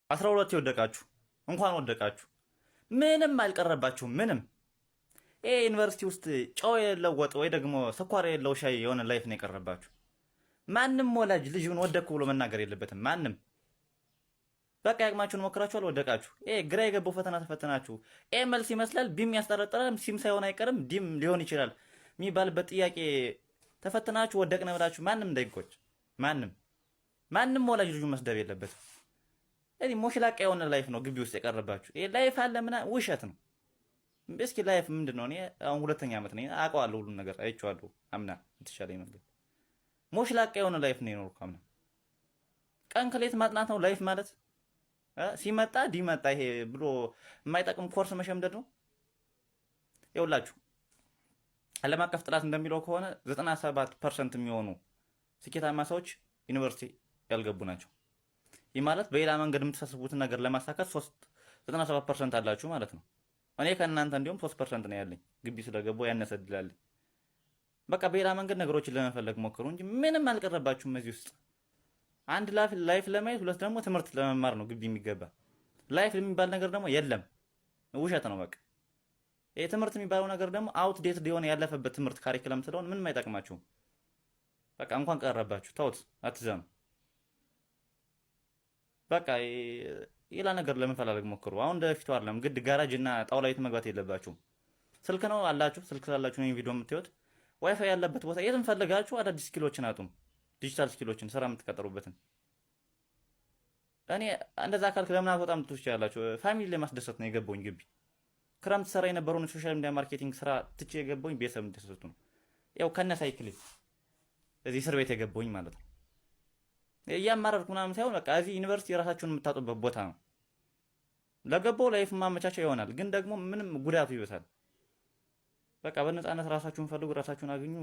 12 የወደቃችሁ እንኳን ወደቃችሁ፣ ምንም አልቀረባችሁም። ምንም ይሄ ዩኒቨርሲቲ ውስጥ ጨው የሌለው ወጥ ወይ ደግሞ ስኳር የሌለው ሻይ የሆነ life ነው የቀረባችሁ። ማንም ወላጅ ልጁን ወደቅኩ ብሎ መናገር የለበትም። ማንም በቃ ያቅማችሁን ሞክራችኋል፣ ወደቃችሁ። ይሄ ግራ የገባው ፈተና ተፈተናችሁ። A መልስ ይመስላል፣ B ም ያስጠረጥራል፣ C ም ሳይሆን አይቀርም፣ D ም ሊሆን ይችላል የሚባልበት ጥያቄ ተፈትናችሁ ወደቅነ ብላችሁ ማንም እንዳይቆጭ። ማንም ማንም ወላጅ ልጁን መስደብ የለበትም። እዚህ ሞሽላቃ የሆነ life ነው ግቢ ውስጥ የቀረባችሁ። ይሄ life አለ ምናምን ውሸት ነው። እስኪ life ምንድን ነው? እኔ አሁን ሁለተኛ ዓመት ነኝ፣ አውቀዋለሁ፣ ሁሉን ነገር አይቼዋለሁ። አምና የተሻለ መንገድ ሞሽላቃ የሆነ life ነው የኖርኩ አምና። ቀን ከሌት ማጥናት ነው life ማለት። ሲመጣ ዲመጣ ይሄ ብሎ የማይጠቅም ኮርስ መሸምደድ ነው። ይኸውላችሁ ዓለም አቀፍ ጥናት እንደሚለው ከሆነ 97% የሚሆኑ ስኬታማ ሰዎች ዩኒቨርሲቲ ያልገቡ ናቸው። ይህ ማለት በሌላ መንገድ የምታስቡትን ነገር ለማሳካት 97% አላችሁ ማለት ነው። እኔ ከእናንተ እንዲሁም 3% ነው ያለኝ፣ ግቢ ስለገባሁ ያነሰ እድል አለኝ። በቃ በሌላ መንገድ ነገሮችን ለመፈለግ ሞክሩ እንጂ ምንም አልቀረባችሁም እዚህ ውስጥ። አንድ life ለማየት፣ ሁለት ደግሞ ትምህርት ለመማር ነው ግቢ የሚገባ። Life የሚባል ነገር ደግሞ የለም፣ ውሸት ነው። በቃ ይህ ትምህርት የሚባለው ነገር ደግሞ outdated የሆነ ያለፈበት ትምህርት curriculum ስለሆነ ምንም አይጠቅማችሁም። በቃ እንኳን ቀረባችሁ፣ ተውት፣ አትዘኑ። በቃ ሌላ ነገር ለመፈላለግ ሞክሩ። አሁን እንደፊቱ አይደለም፣ ግድ ጋራጅ እና ጣውላ ቤት መግባት የለባችሁም። ስልክ ነው አላችሁ፣ ስልክ ስላላችሁ ነው ቪዲዮ የምታዩት። ዋይፋይ ያለበት ቦታ የትም ፈልጋችሁ አዳዲስ skill ኦችን አጡም፣ digital skill ኦችን ስራ የምትቀጠሩበትን። እኔ እንደዛ ካልክ ለምን አትወጣም ልትሉ ትችላላችሁ። Family ለማስደሰት ነው የገባሁኝ ግቢ። ክረምት ስራ የነበረውን social media marketing ስራ ትቼ የገባሁኝ ቤተሰብ እንዲደሰቱ ነው። ያው ከነ ሳይክል እዚህ እስር ቤት የገባሁኝ ማለት ነው። እያማረርኩ ምናምን ሳይሆን በቃ እዚህ ዩኒቨርሲቲ የራሳችሁን የምታጡበት ቦታ ነው። ለገባው life ማመቻቻ ይሆናል፣ ግን ደግሞ ምንም ጉዳቱ ይበሳል። በቃ በነፃነት ራሳችሁን ፈልጉ፣ ራሳችሁን አግኙ።